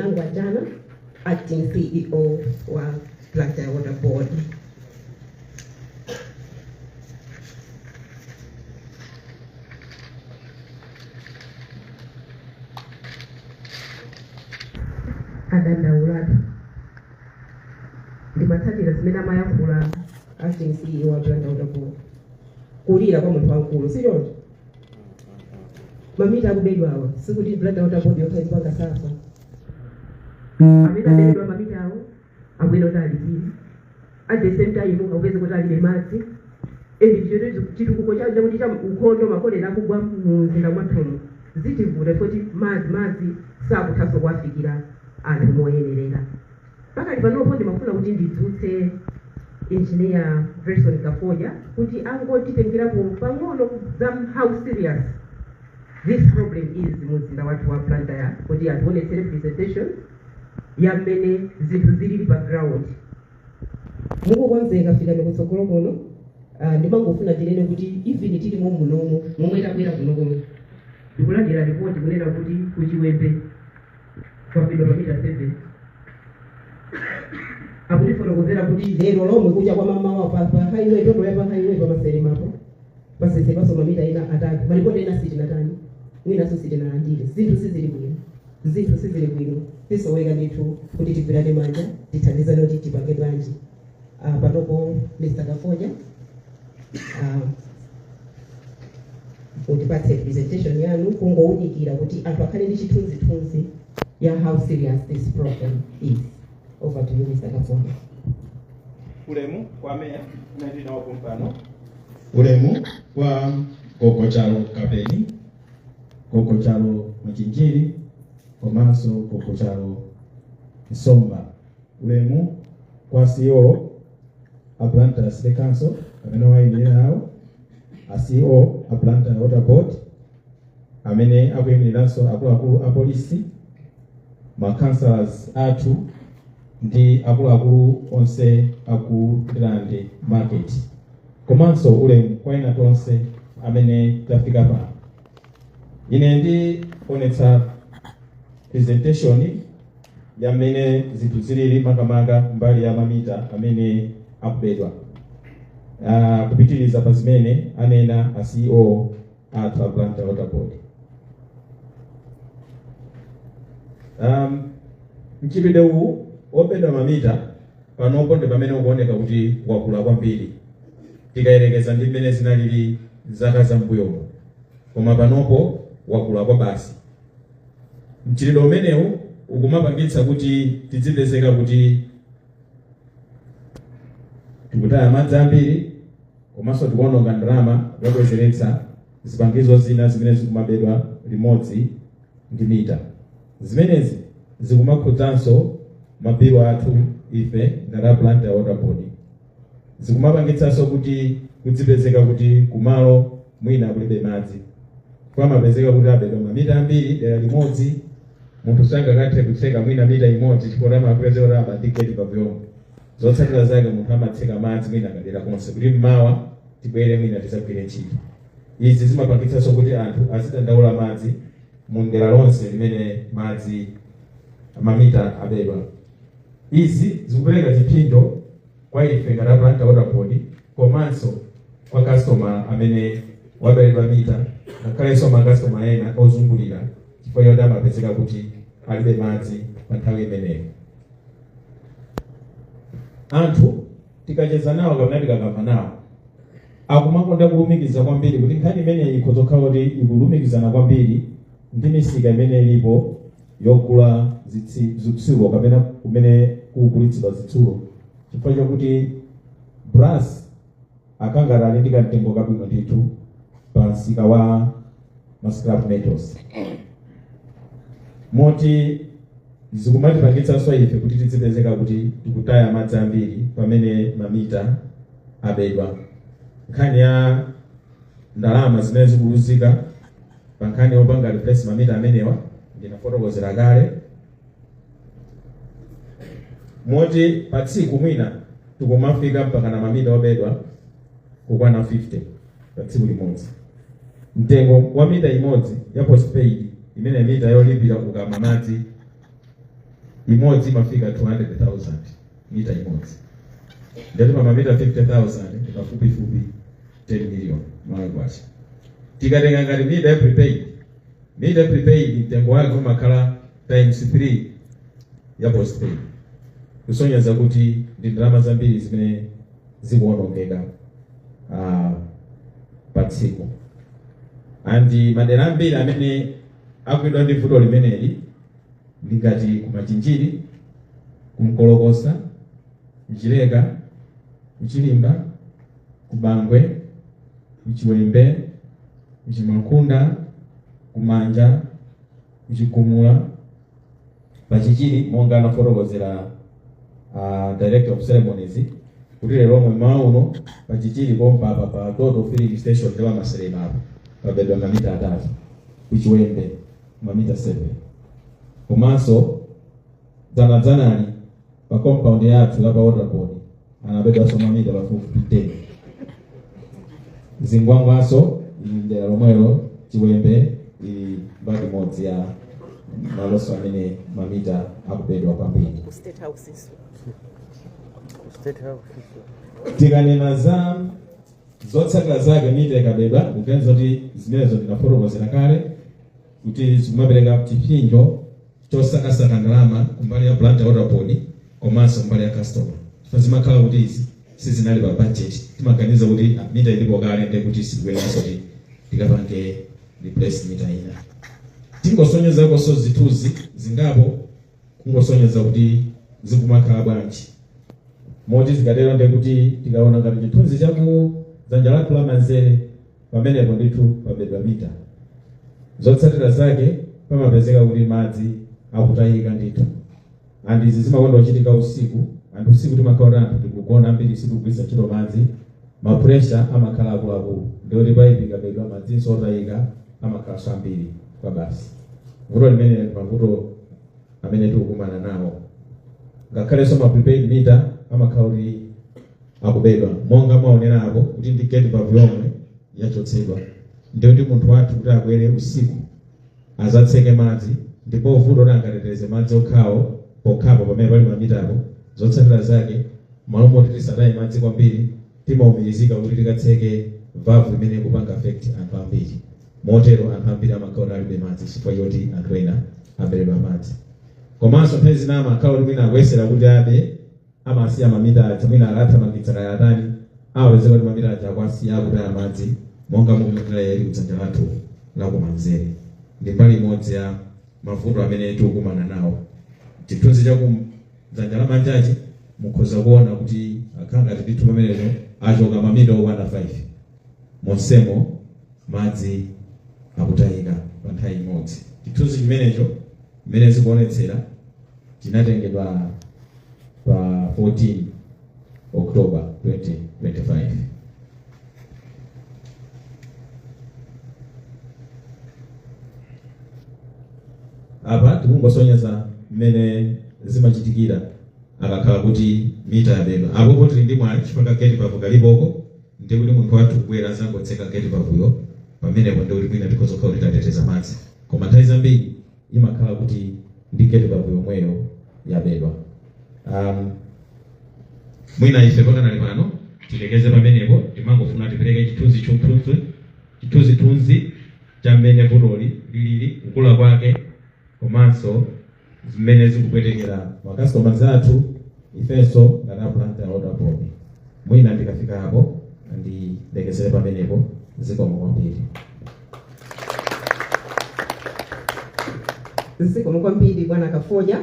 Ngwajana, acting CEO wa Blantyre Water Board. Adandaulatu ndimatsatira zimene amayankhula acting CEO wa Blantyre Water Board, kulira kwa munthu wamkulu, sichoncho? Mamita akubedwa awa, sikuti Blantyre Water Board yokha ikupanga suffer. Amene aberedwa mamita awo akuyenda kuti alipire, at the same time akupeza kuti alibe madzi, and chero chitukuko chawo chakuti cha ukhondo, makolera akugwa mu mzinda mwathumu, zitivuta kuti madzi sakuthanso kuwafikira anthu moyenerera. Pakali panopo ndimafuna kuti ndidzutse Engineer Verson Kafoja kuti angotitengerapo pang'ono za how serious this problem is mu mzinda wathu wa Blantyre, kuti ationetsere presentation ya mmene zinthu zilili pa ground. Mukukonzeka, fikani kutsogolo kuno. Ndimangofuna tinene kuti even tilimo munomo, momwe tabwera kunokomo, ndikulandira ripoti kunena kuti kuChiwembe kwapidwa mamita 7. Akutifotokozera kuti lero lomwe kucha kwa mamawa pa highway, toto ya pa highway pamaseremapo pasesepaso mamita ena 3. Malipoti ena sitinatani, mwinaso sitinalandire. Zinthu sizili bwino, zinthu sizili bwino. Tisoweka ndithu kuti tigwirane manja, tithandizane kuti tipange bwanji. Panopo Mr. Kafoja, utipatse presentation yanu kungowunikira kuti anthu akhale ndi chithunzithunzi ya how serious this problem is. Over to you, Mr. Kafoja. Ulemu kwa meya amene tili nawo pompano, ulemu kwa Gogo Chalo Kapeni, Gogo Chalo Machinjiri komanso Gogo Chalo Nsomba, ulemu kwa CEO a Blantyre City Council amene wayimirira nawo, a CEO a Blantyre Water Board amene akuyimiriranso akuluakulu a polisi, ma councillors athu ndi akuluakulu onse aku Ndirande Market, komanso ulemu kwa ena tonse amene tafika pano. Ine ndionetsa presentation ya mmene zinthu zilili, makamaka mbali ya mamita amene akubedwa, kupitiriza pa zimene anena a CEO athu a Blantyre Water Board. Mchitidwe uwu wobedwa mamita panopo ndi pamene ukuoneka kuti wakula kwambiri tikayerekeza ndi mmene zinalili zaka zam'mbuyomo, koma panopo wakula kwa basi. Mchitidwe umenewu ukumapangitsa kuti tidzipezeka kuti tikutaya madzi ambiri komanso tikuononga ndalama zobwezeretsa zipangizo zina zimene zikumabedwa limodzi ndi mita. Zimenezi zikumakhudzanso mabilu athu ife ngati a Blantyre Water Board, zikumapangitsanso kuti kudzipezeka kuti kumalo mwina kulibe madzi, kwamapezeka kuti abedwa mamita ambiri dera limodzi. Munthu sangakathe kutseka mwina mita imodzi chifukwa amapezeka kuti aba ndi gate valve yomwe. Zotsatira zake munthu amatseka madzi mwina kadera konse kuti mmawa tibwere mwina tizagwire ntchito. Izi zimapangitsanso kuti anthu azidandaula madzi mu dera lonse limene madzi mamita abedwa. Izi zikupereka chipsinjo kwa ife ngati a Blantyre Water Board komanso kwa customer amene waberedwa mita, ngakhalenso makastoma ena ozungulira, chifukwa choti amapezeka kuti alibe madzi pa nthawi imeneyo. Anthu tikacheza nawo kapena tikakamba nawo akumakonda kulumikiza kwambiri kuti nkhani imeneyi ikhoza kukhala kuti ikulumikizana kwambiri ndi misika imene ilipo yogula zitsulo kapena kumene kugulitsidwa zitsulo, chifukwa chakuti brass akangati ali ndi kamtengo kabwino ndithu pa msika wa ma scrap metals, moti zikumatipangitsanso ife kuti tizipezeka kuti tikutaya madzi ambiri pamene mamita abedwa. Nkhani ya ndalama zimene zikuluzika pa nkhani yopanga replace mamita amenewa ndinafotokozera kale, moti pa tsiku mwina tikumafika mpaka na mamita obedwa kukwana 50 pa tsiku limodzi. Mtengo wa mita imodzi ya postpaid, imene mita yolipira ukama madzi Imodzi imafika 200,000 mita imodzi, ndeti pa mamita 50,000 ndi pafupifupi 10 million Malawi kwacha. Tikatenga ngati mita ya prepaid, mita ya prepaid mtengo wake umakhala times 3 ya postpaid, kusonyeza kuti ndi ndalama zambiri zimene zikuwonongeka pa tsiku. And madera ambiri amene agwidwa ndi vuto limeneli ndi ngati kuMachinjiri, kuMkolokosa, kuChileka, kuChilimba, kuBangwe, kuChiwembe, kuChimwankhunda, kuManja, kuChigumula, paChichiri, monga anafotokozera director of ceremonies kuti lero omwe mmawa uno paChichiri pompapa pa Total filling station ndi pamaserema apo pabedwa mamita 3, kuChiwembe mamita 7, komanso dzanadzanali pa compound yathu la pa Water Board anabedwanso mamita pafupifupi 10. Zingwangwaso ili mdera lomwelo, Chiwembe ili mbali imodzi ya malonso amene mamita akubedwa kwambiri. Ku State House iso. State House. Tikanena za zotsatira zake mita ikabedwa, kuganiza kuti zimenezo ndinafotokozera kale kuti zikumapereka chipsinjo chosakasaka ndalama kumbali ya Blantyre Water Board komanso mbali ya customer. Chifukwa zimakhala kuti izi sizinali pa budget, timaganiza kuti mita ilipo kale, ndi kuti sikuyeneranso kuti tikapange replace mita ina. Tingosonyezakonso zithunzi zingapo kungosonyeza kuti zikumakhala bwanji, moti zikatero ndi kuti tikaona ngati chithunzi chaku dzanja lathu lamanzere, pamenepo ndithu pabedwa mita. Zotsatira zake pamapezeka kuti madzi akutayika ndithu, and izi zimakonda kuchitika usiku, and usiku timakhala kuti anthu tikugona ambiri, sitikugwiritsa ntchito madzi, ma pressure amakhala akuluakulu, ndikuti paipi ikabedwa madzinso otayika amakhalanso ambiri kwa basi. Vuto limene ndi mavuto amene tikukumana nawo. Ngakhalenso ma prepaid meter amakhala kuti akubedwa, monga mwaonera apo kuti ndi gate valve yomwe yachotsedwa, ndikuti munthu wathu kuti abwere usiku azatseke madzi, ndipo vuto kuti angateteze madzi okhawo pokhapo pamene pali mamitapo. Zotsatira zake, malo moti tisataye madzi kwambiri, timaumirizika kuti tikatseke valve imene ikupanga affect anthu ambiri. Motero anthu ambiri amakhala alibe madzi chifukwa choti anthu ena aberedwa madzi. Komanso nthawi zina amakhala kuti mwina akuyesera kuti abe, amasiya mamita aja, mwina akathamangitsa kaya atani, amapezeka kuti mamita aja akuasiya akutaya madzi, monga mukuonera ili kudzanja lathu lakumanzere. Ndi mbali imodzi ya mavuto amene tikukumana nawo. Chithunzi chaku dzanja lamanjachi mukhoza kuona kuti akhala ngati ndithu pamenepo achoka mamita okwana 5, monsemo madzi akutayika pa nthawi imodzi. Chithunzi chimenecho mmene zikuonetsera chinatengedwa pa 14 October 2025. Apa tikungosonyeza mmene zimachitikira akakhala kuti mita yabedwa. Apopo tili ndi mwayi chifukwa gate valve kalipoko, ndi kuti munthu wathu kubwera azangotseka gate valve pamenepo, ndi kuti mwina tikhoza kukhala kuti tateteza madzi, koma nthawi zambiri imakhala kuti ndi gate valve yomweyo yabedwa. Mwina ife pakanali pano tilekeze pamenepo. Timangofuna tipereke chithunzi chithunzi chithunzithunzi cha mmene vutoli lilili, kukula kwake, komanso zimene zikupwetekera ma customers athu, ifenso ngati a Blantyre Water Board. Mwina ndikafika apo ndilekezere pamenepo. Zikomo kwambiri. Zikomo kwambiri, bwana Kafonya.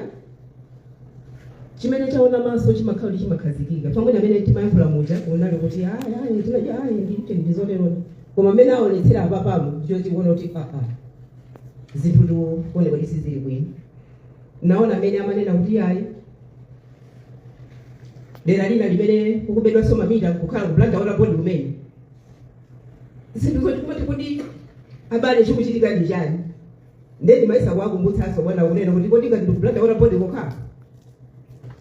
Chimene chaona maso chimakhala kuti chimakhazikika. Pamwene amene timayankhula muja unali kuti ayi, ayi, tinadya, ayi, ndite ndizoteroni, koma mmene aonetsera apapamo ndicho tikuona kuti aa, zinthu ndikuoneka kuti sizili bwino. Naona amene amanena kuti ayi, dera lina limene kukubedwanso mamita kukhala ku Blantyre Water Board kumene. Zinthu zoti kumati kuti abale, chikuchitika ndi chani? Ndiye ndimayesa kuwakumbutsanso bwana kunena kuti kodi ngati ndi ku Blantyre Water Board kokha,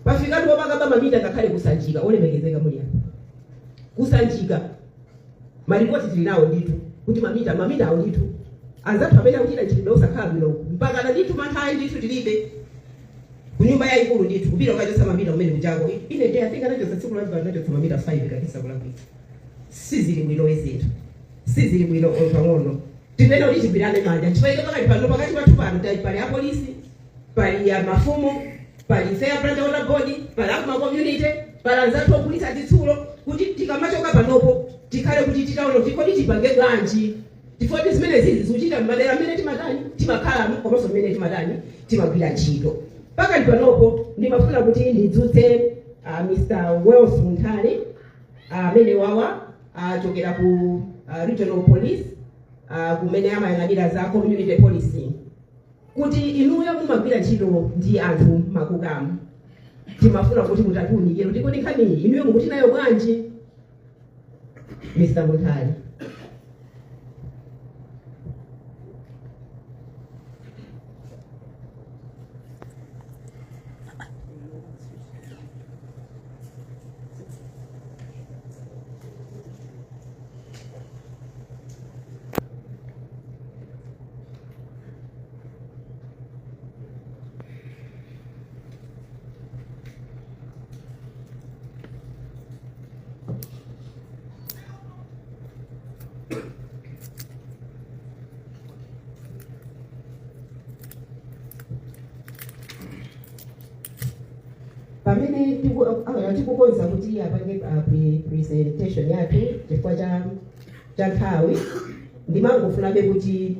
pafikatu popakaba mamita ngakhale kuSanjika. Olemekezeka muli apa, kuSanjika malipoti tili nawo ndithu kuti mamita, mamita awo ndithu anzathu amene akuchita ntchito osakhala bwino, mpaka na ndithu manthawi ndithu tilibe. Kunyumba yayikulu ndithu, kupita ukachotsa mamita kumene kuchako. Ine ndi, I think, anachotsa tsiku lamba, anachotsa mamita 5 kabisa kulakwitsa. Sizili bwino izinthu, sizili bwino pang'ono. Timene kuti tigwirane manja, chifukwa pakati pano, pakati pathu pano, pali apolisi, pali ya mafumu, pali fair Blantyre Water Board, pali akuma community, pali anzathu ogulitsa zitsulo, kuti tikamachoka panopo tikhale kuti titaona kuti kodi tipange bwanji, chifukwa zimene zizi zikuchita m'madera amene timatani, timakhalamo, komanso mmene timatani, timagwira ntchito. Pakali panopo ndimafuna kuti ndidzutse Mr Wells Munthali, amene wawa achokera ku regional police, kumene amayang'anira za community policing, kuti inuyo mumagwira ntchito ndi anthu makukamu. Timafuna kuti mutatiunikire kuti kodi nkhaniyi inuyo mukuti nayo bwanji, Mr Munthali? Pamene tikukonza kuti apange presentation yathu, chifukwa cha nthawi, ndimangofunabe kuti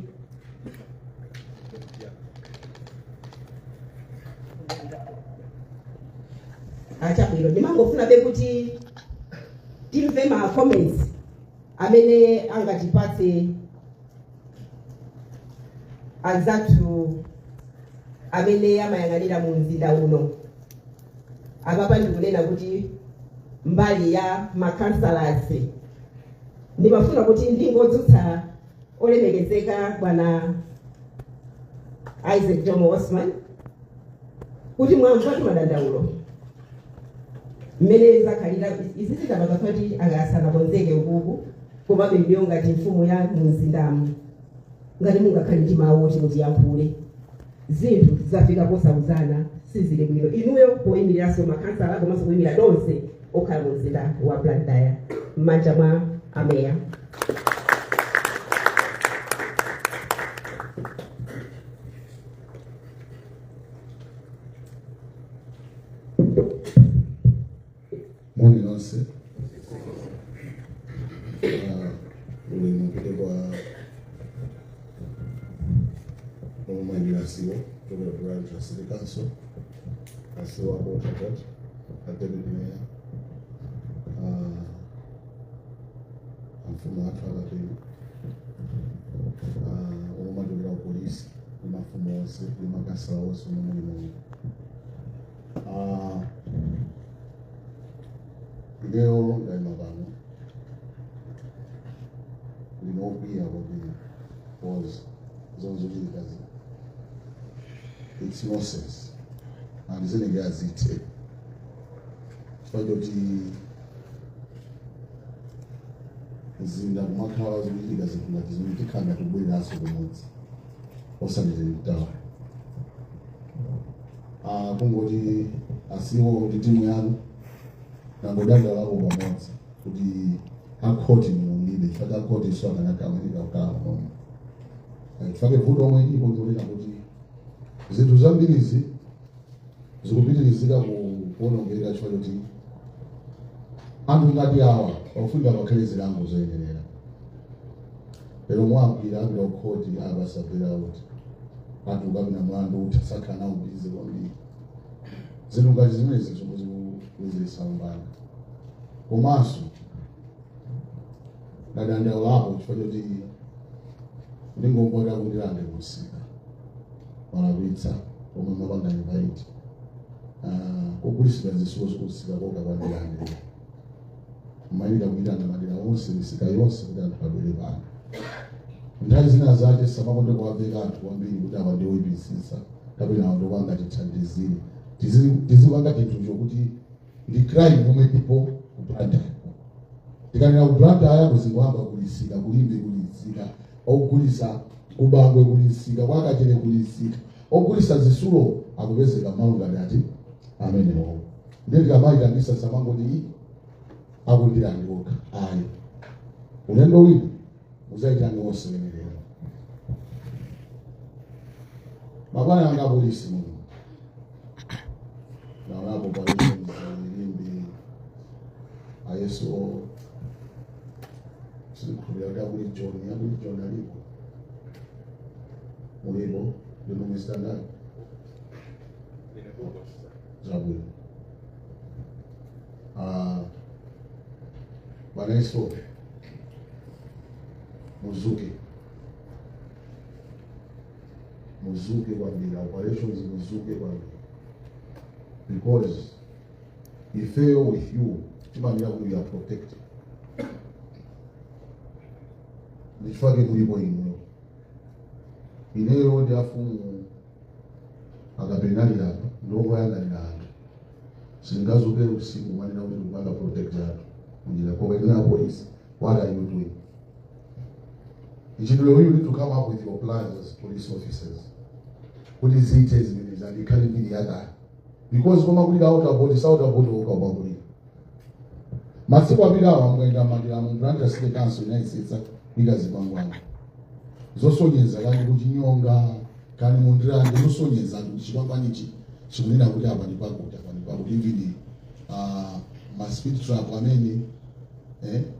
achabwino, ndimangofunabe kuti timve ma comments amene angatipatse anzathu amene amayang'anira mu mzinda uno. Apapa ndikunena kuti mbali ya makansalasi, ndimafuna kuti ndingodzutsa olemekezeka Bwana Isaac Jomo Osman, kuti mwamvatu madandaulo mmene zakhalira. Izi zitapanga kuti akasanakonzeke ukuku, komabe ndiyo ngati mfumu ya mumzindamu, ngati mungakhale ndi mawu oti mutiyankhule. Zinthu zafika posauzana, sizili bwino. Inuyo poyimiriranso makhansala komanso kuyimira tonse okhala mu mzinda wa Blantyre, m'manja mwa ameya. Moni nonse. Ulemu upite kwa omwe asiwo kuchokera ku Blantyre City Council, asiwo a Water Board, a deputy mayor, amfumu athu akatero, omwe machokera ku polisi, ndi mafumu onse ndi makhansala onse omwe muli muno. Ineyo ndayima pano ndinokwiya kwambiri because zonse zochitikazi, it's nonsense and zinenge azithe, chifukwa choti mzinda kumakhala zikuchitika zinthu ngati zimene, tikhala ngati kubwereranso kumudzi osati mtawa. Kungoti asiwo ndi timu yanu, nangodandaulako pamodzi kuti akhoti mulibe, chifukwa akhoti so akanakamanira kukhala momwe. Chifukwa vuto omwe ilipo ndikunena kuti zinthu zambirizi zikupitirizika kuwonongeka chifukwa choti anthu ngati awa pakufunika pakhale zilango zoyenerera. Lero mwagwira, apita kukhoti, apasapera kuti anthu kapena mlandu utha sakhala nawo busy kwambiri. Zinthu ngati zimenezi zomwe zikubwezeretsa umbanda. Komanso ndadandaulapo chifukwa choti ndingombwera kundilande kusika malakwitsa omwe mapanga invite kugulitsidwa zisulo zikusika koka kwandilande, mayina kuyitana madera onse, misika yonse, kuti anthu abwere pano. Nthawi zina zake samakonde kuwaveka anthu kwambiri kuti awa ndi oyipisisa kapena awa ndopanga tithandizire. Tizipanga chinthu chokuti ndi crime yomwe ilipo ku Blantyre. Tikanena ku Blantyre, kuzingoyamba kulisika, kulimbe kulisika, okugulisa kubangwe kulisika, kwakachere kulisika. Ogulisa zisulo akupezeka malo ngati ati amenewo. Ndiye tikamayitanisa samangoti akundilandi okha, ayi. Ulendo wina muzayitani wonse wenerera. Mabwana anga apolisi muno naonapo palilimbi ayeso sikukhulupirira kuti akuli John, akuli John alipo, mulipo ndinu Mr. Ndani zabwino. Ah, bwana Yesu, muzuke, muzuke kwambiri, operations muzuke kwambiri, because ifeyo with you timanira kuti we are protected. Ndichifake mulipo inuyo. Ineyo ndi afumu akapenali apa ndongoyang'anira anthu, singazukere usiku manena kuti kupanga protect anthu munjira. Koma inu apolisi, what are you doing? Ichidule, you need to come up with your plans as police officers kuti ziite zimene zandikhale mbiri yakale, because koma kulira water board, sa water board ukapakulira masiku apita awa mukayenda madera mu Blantyre City Council inayisetsa kuyika zikwangwani zosonyeza kani kuchinyonga kani mundirande, zosonyeza kuti chikwangwanichi chikunena kuti apa ndi pakuti, apa ndi pakuti, even ma speed trap amene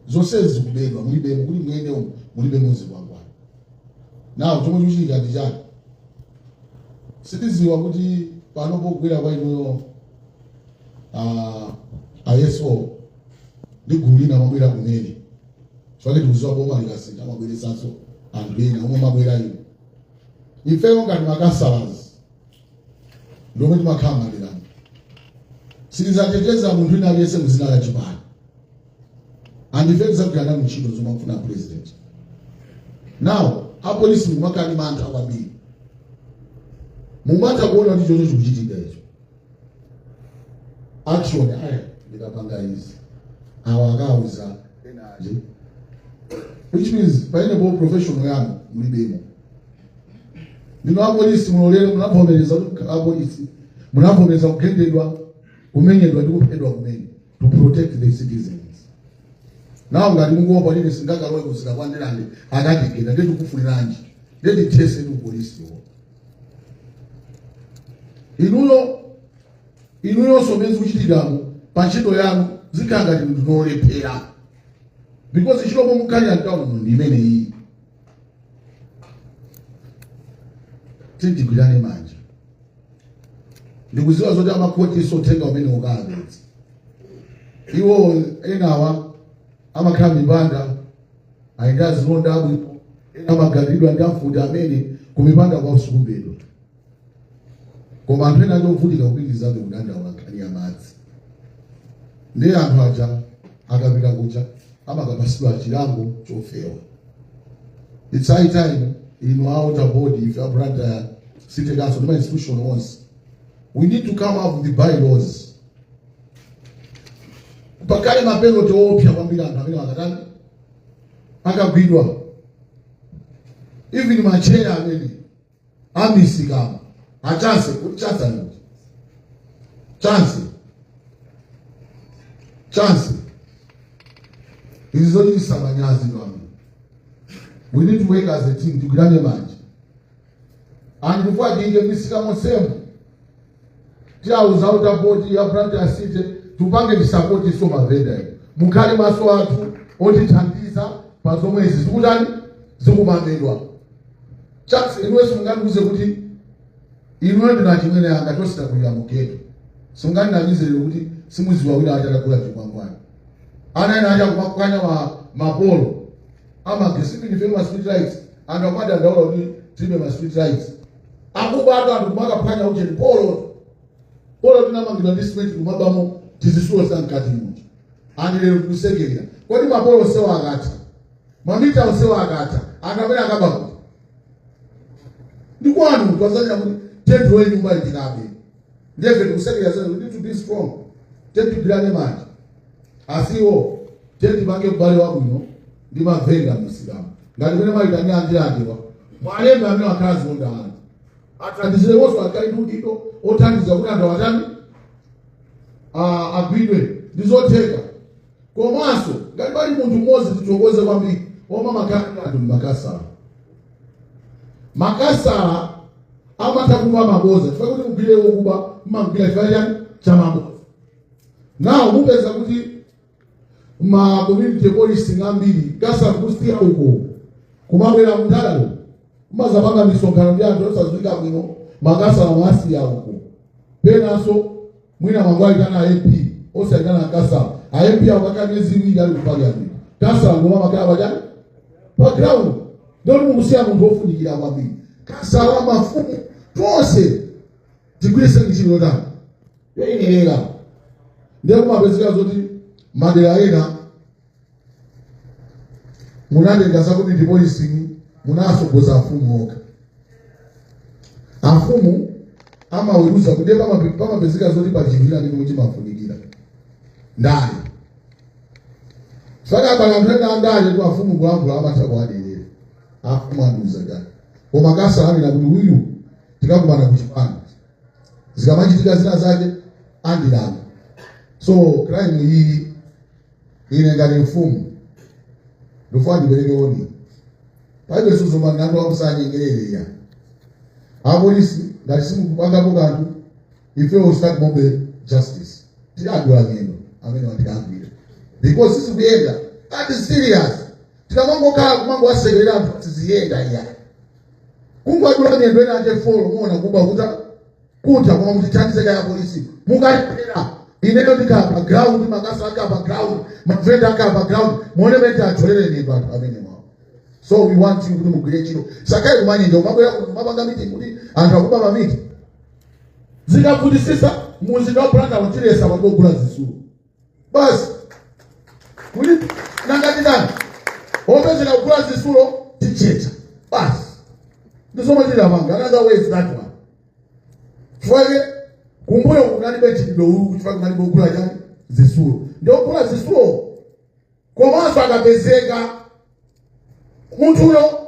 zonsezi zikubedwa, mulibemo kuti muyende umu mulibemo zikwangwani. Nawo chomwe chikuchitika ndi chani? Sitiziwa kuti pano pogwira kwa inuyo ayeso ndi gulu lina mabwera kumene chifukwa tikuziwa boma likasintha mabweresanso anthu ena omwe mabwera inu. Ifeyo ngati makasalazi ndomwe timakhala maderano, sitizateteza munthu ina aliyense muzina la chipani, and ife tizagwirana ntchito zomwe akufuna president. Now apolisi mukumakhala ndi mantha kwambiri, mumatha kuona kuti chocho chikuchitika icho, action aya ndikapanga izi awa akauza enaje, which means painepo professional yanu mulibemo. Ndino apolisi, mulolere, munavomereza kuti mukhala apolisi, munavomereza kugendedwa, kumenyedwa ndi kuphedwa kumene to protect the citizens. Nawo ngati mukuopa lini singakalowe kuzira kwa Ndirande akatigenda, ndetikufuniranji? Ndetithese ndi upolisiwo. Inuyo, inuyonso mene zikuchitikamo pa ntchito yanu zikhala ngati ndinolephera, because ntchito momwe mukhalira mtawuni ndi imene iyi. Tindigwirane manja. Ndikuziwa zoti amakhotiso uthenga umene ukapedza iwo enawa amakhala mipanda ayenda azilonda abwino, ena amagalidwa ndi amfuti amene kumipanda kwawo sikubedwa, koma anthu ena achovutika kupitirizabe kudandaula nkhani ya madzi. Ndiye anthu aja akapita kuja amakapasidwa chilango chofewa. It's high time inu a water board, ife a Blantyre City Council ndi ma institution onse, we need to come up with the bylaws. Pakale ma penalty opsa kwambiri anthu amene akatani akagwidwa, even macheya amene amisikamo achance kuti chance ali kuti chance chance izi zochitisa manyazi kwambiri. We need to work as a team, tigwirane manja and before tiike misika monsemo tiauza water board ya Blantyre City tupange tisapoti so mavenda ino mukhale maso athu otithandiza pa zomwe izi zikutani zikumamedwa. Chance inuwe simungandiuze kuti inuwe ndina chimwene anga tosita kulira mu ghetto, simungandinamizire kuti simuziwa wina acha atagula chikwangwani. Ana ena acha kumakwanya mapolo amagesi even ma street lights. Anthu akumadandaula kuti tilibe ma street lights, akubadwa anthu kumakaphwanya ucheni polo, polo tinamangidwa ndi cement kumabamo tizisulo za mkati muja, ani lero tikusekerera. Kodi mapolo onsewa akatha, mamita onsewa akatha, anthu amene akaba kuti ndikwanu twazanira kuti tentiwe nyumba itikabe? Ndiye tikusekerera zene. We need to be strong, tentigwirane manja asiwo, tentipange ubale wabwino ndi mavenda misilamu ngati mene maitani andilandiwa mwalembe amene wakhala zilonda anthu. Athandizire wonso, akhale ndi udindo othandiza kuti anthu atani, agwidwe. Ndi zotheka. Komanso ngati pali munthu mmodzi tithokoze kwambiri omwe amakhala ndi anthu, mmakasala. Makasala amatha kumva maboza, chifukwa kuti mugwire wokuba mmagwira chifukwa chani? Cha maboza. Nawo mupeza kuti ma community policing ambiri kasakusiya uko kumabwera mndalo, kumazapanga misonkhano ndi anthu osadziwika bwino. Makasala mwasiya uko, penanso mwina mangwayitana AP, osayitana kasala. AP akakhala miyezi 2 ali ku parliament, kasala ngoma makhala pachani? Pa ground. Ndoti mukusiya munthu wofunikira kwambiri, kasala. Mafumu tonse tigwiritse ntchito yotani? Yoyenerera. Ndiye kumapezeka zoti madera ena munatenga za community policing, munasogoza afumu okha. Afumu amaweruza kuti pamapezeka zoti pali chinthu china chomwe chimafunikira ndale. Saka pali anthu ena andale tu, afumu kulankhula amatha kuwaderera. Afumu andiuza kale, koma kasalamira kuti uyu tikakumana kuchipani, zikamachitika zina zake andilanga. So crime iyi, ine ngati mfumu ndifuna ndipereke warning. Palibe suzuma nando wakusanyengerereya. Apolisi, ngati simukupangapo kanthu, ife we start mob justice. Tiadula miyendo amene watikagwira, because sizikuyenda. That is serious. Tikamangokhala kumangowasekerera anthu, tiziyenda iya. Kungoadula miyendo ena ake 4, muona kuba kuta kutha. Koma mutithandize kaya polisi, mukalipera ineyo ndikhala pa ground, makasa akhala pa ground, mavenda akhala pa ground, muone mene atholere miyendo anthu amene mwawo. So we want you kuti mugwire ntchito. Sakayi kumanyinja umabwera kuno kumapanga meeting kuti anthu akuba mamita. Zikavutisisa, muzinda wa Blantyre kuchilesa pakogula zisulo basi. Kuti nangati ndani opezeka kugula zisulo, tichecha basi. Ndizomwe tilapanga. Another way is that one. Chifukwa kumbuyo kunalibe chidwe uku, chifukwa kunalibe kugula chani? Zisulo. Ndiogula zisulo komanso akapezeka munthuyo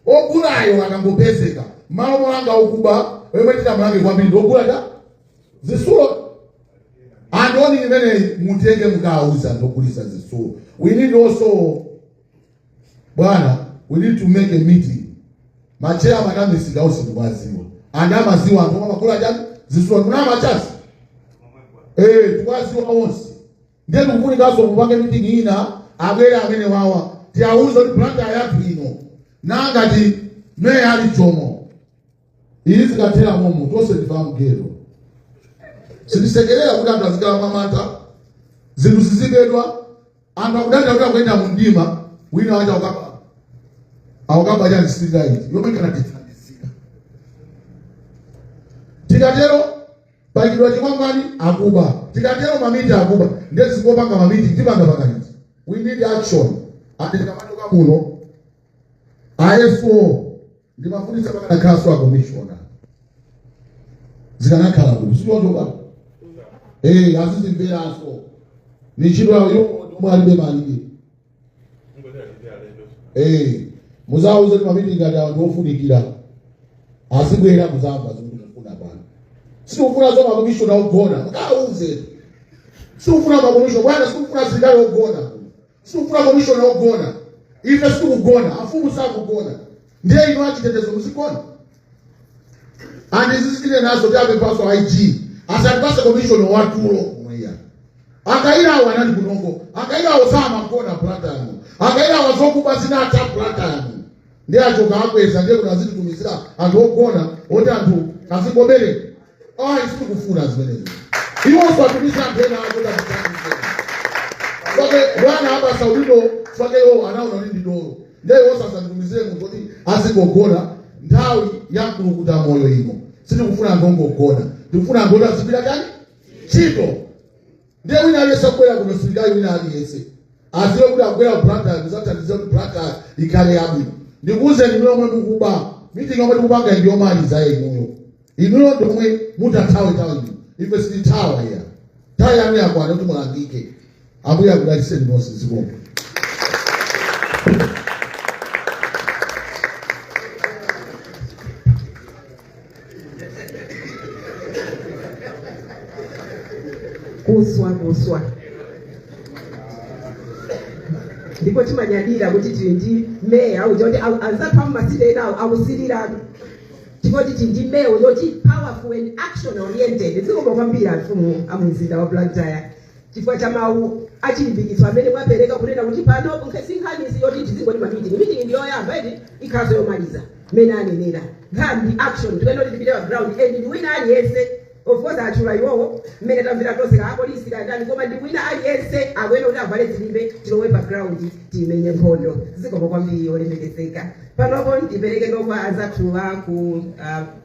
ogulayo, akangopezeka malo molanga okuba, omwe titamulange kwambiri ndiogula cha zisulo. And warning imeneyi mutenge mukauza ndogulisa zisulo. We need also, bwana, we need to make a meeting. Machairman amisika onse tikuwaziwa, and amaziwa anthu omwe amagula chani? Zisulo. Kuna machasi tikuwaziwa onse. Ndiye tikufunikanso mupange meeting ina, abwere amene wawa, tiawuze kuti Blantyre yathu ino nangati meya ali Jomo, ili zikathera momo tonse tifa mgero. Sitisekerera kuti anthu azikhala mamata, zinthu zizibedwa, anthu akudanda kuti akuyenda mu mdima. Wina wacha akukaba, akukaba chani? Street light yomwe ikanatithandizira. Tikatero paikidwa chikwangwani, akuba. Tikatero mamita akuba. Ndiye zingopanga mamiti tipanga pakaniti. We need action. Ati tikamatoka muno ayeso ndimafundisa pakanakhalanso akomishona, zikanakhala bwino. Sichochoka azizimveranso ni ntchito yawo yomwe alibe malire. Muzawuze kuti mamiti ngati anthu ofunikira azibwera, muzamva zikuti mufuna pano. Sikufuna zo makomishona ogona, mukawuze. Sikufuna makomishona, bwana, sikufuna asilikali ogona, sikufuna komishona ogona. Ife sitikugona, afumu sakugona, ndiye inu achitetezo muzigona? Andizizikire nazo tiapepaso IG asatipase komishona watulo kumweya. Akairawo anali kunongo, akairawo samagona Blantyre, akairawo zokuba zinatha Blantyre. Ndi achoka akweza, ndiye kuti azititumizira anthu ogona oti anthu azingobereka. Ayi, sitikufuna zimenezo. Iwonso atumize anthu ena akuti atithandize. Fake bwana abasa udindo, fake iwo anaona kuti ndi dolo, ndiye iwonso asatitumizire munthu oti azingogona. Nthawi ya mkulukuta moyo ino, sitikufuna anthu ongogona, tikufuna anthu oti azigwira chani? Ntchito. Ndiye wina aliyense akubwera kuno, silikali wina aliyense aziwe kuti akubwera ku Blantyre kuzathandiza kuti Blantyre ikhale yabwino. Ndikuwuzeni inu omwe mukuba, meeting yomwe tikupanga ndi yomaliza inuyo. Inuyo ndomwe mutathawe tawe ino, ife sitithawa iya. Nthawi yanu yakwana kuti mulangike. Ambuye akudalitseni nonse. Zikomo. Kuswa kuswa. Ndipo timanyadira kuti tili ndi meya uja kuti anzathu am'ma city enawo akusiliratu chifukwa tili ndi meya yoti powerful and action oriented. Zikomo kwambiri amfumu amumzinda wa Blantyre chifukwa cha mawu achilimbikitso amene mwapereka kunena kuti pano si nkhani yoti tizingoti ma meeting. Meeting ndi yoyamba iti ikhaso yomaliza mmene anenera nkhani ndi action. Tikuyenda kuti tipite pa ground and ndi wina aliyense. Of course atchula iwowo mmene tamvera tonse ka apolisi kandani, koma ndi wina aliyense akuyenda kuti avale zilimbe, tilowe pa ground, timenye nkhondo. Zikomo kwambiri olemekezeka. Panopo ndipereke kwa anzathu a ku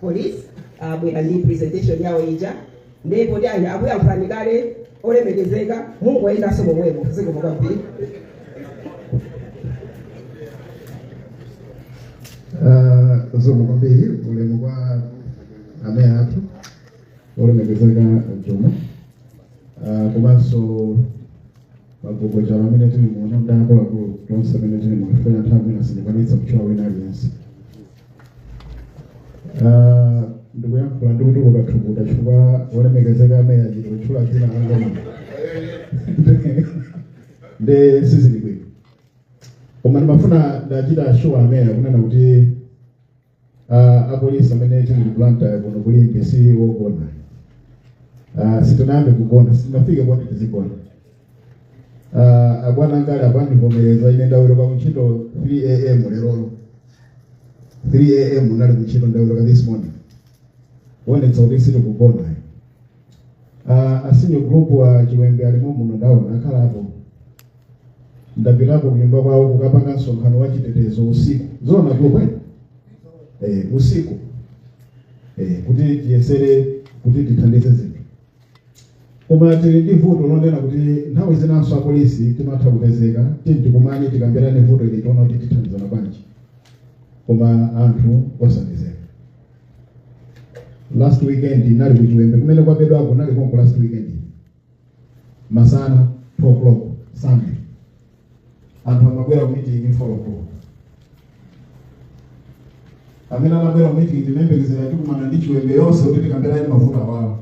police, abwera ndi presentation yawo ija, ndipo ndi akuyankhulani kale olemekezeka, mungoyendanso momwemo. Zikomo kwambiri. Zikomo kwambiri, ulemu kwa ameya athu olemekezeka Jomo, komanso magogoja amene tili muno ndi akuluakulu tonse amene tili muno, chifukwa nthawi mwina sindikwanitsa kutchula wina aliyense. Ndikuyankhula ndikutuluka thukuta chifukwa olemekezeka ameya achita kutchula dzina langa lino, ndi sizili bwino. Koma ndimafuna ndachita assure ameya kunena kuti apolisi amene tili ku Blantyre kuno kulimbe si wogona. Sitinayambe kugona, sitinafike poti tizigona. Abwana angali apandivomereza, ine ndaweruka kuntchito 3 a.m. lerolo. 3 a.m. nali kuntchito, ndaweruka this morning, kuonetsa kuti sitikugona. A senior group wa Chiwembe alimo muno, ndaona akhalapo. Ndapitapo kunyumba kwawo kukapanga msonkhano wa chitetezo usiku. Zona group, eh? Usiku, kuti tiyesere kuti tithandize zinthu. Koma tili ndi vuto lonena kuti nthawi zinanso apolisi timatha kupezeka tikumane tikambirane vuto ili, tiona kuti tithandizana bwanji, koma anthu osapezeka. Last weekend nali kuchiwembe kumene kwabedwako, nali konko last weekend masana 2 o'clock Sunday. Anthu amabwera ku meeting 4 o'clock. Amene anabwera ku meeting timembekezera tikumana ndi Chiwembe yonse kuti tikambirane mavuto awawo.